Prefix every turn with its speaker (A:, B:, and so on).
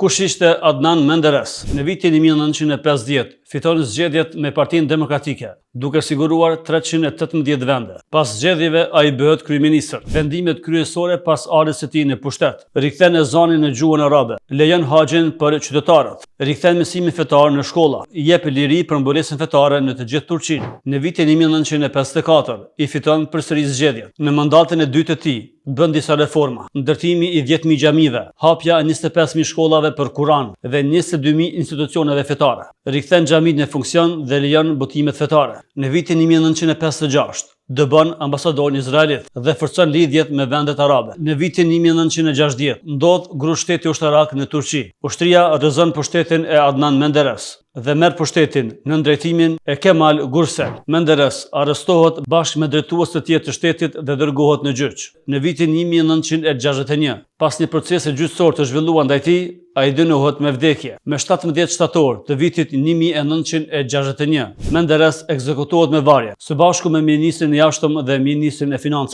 A: Kush ishte Adnan Menderes? Në vitin 1950, fiton zgjedhjet me Partinë Demokratike, duke siguruar 318 vende. Pas zgjedhjeve, ai bëhet kryeministër. Vendimet kryesore pas ardhjes së tij në pushtet. Rikthen ezanin në gjuhën arabe, lejon haxhin për qytetarët, rikthen mësimin fetar në shkolla, jep liri për mbulesën fetare në të gjithë Turqinë. Në vitin 1954, i fiton përsëri zgjedhjet. Në mandatin e dytë të tij, bën disa reforma, ndërtimi i 10.000 xhamive, hapja e 25.000 shkollave për Kur'an dhe 22.000 institucioneve fetare. Rikthen xhamitë në funksion dhe lejon botimet fetare. Në vitin 1956, dëbon ambasadorin izraelit dhe forcon lidhjet me vendet arabe. Në vitin 1960, ndodh grusht shteti ushtarak në Turqi. Ushtria rrëzon pushtetin e Adnan Menderes dhe merr pushtetin nën drejtimin e Kemal Gürsel. Menderes arrestohet bashkë me drejtues të tjerë të shtetit dhe dërgohet në gjyq. Në vitin 1961, pas një procesi gjyqësor të zhvilluar ndaj tij, ai dënohet me vdekje. Me 17 shtator të vitit 1961, Menderes ekzekutohet me varje, së bashku me ministrin e jashtëm dhe ministrin e financave.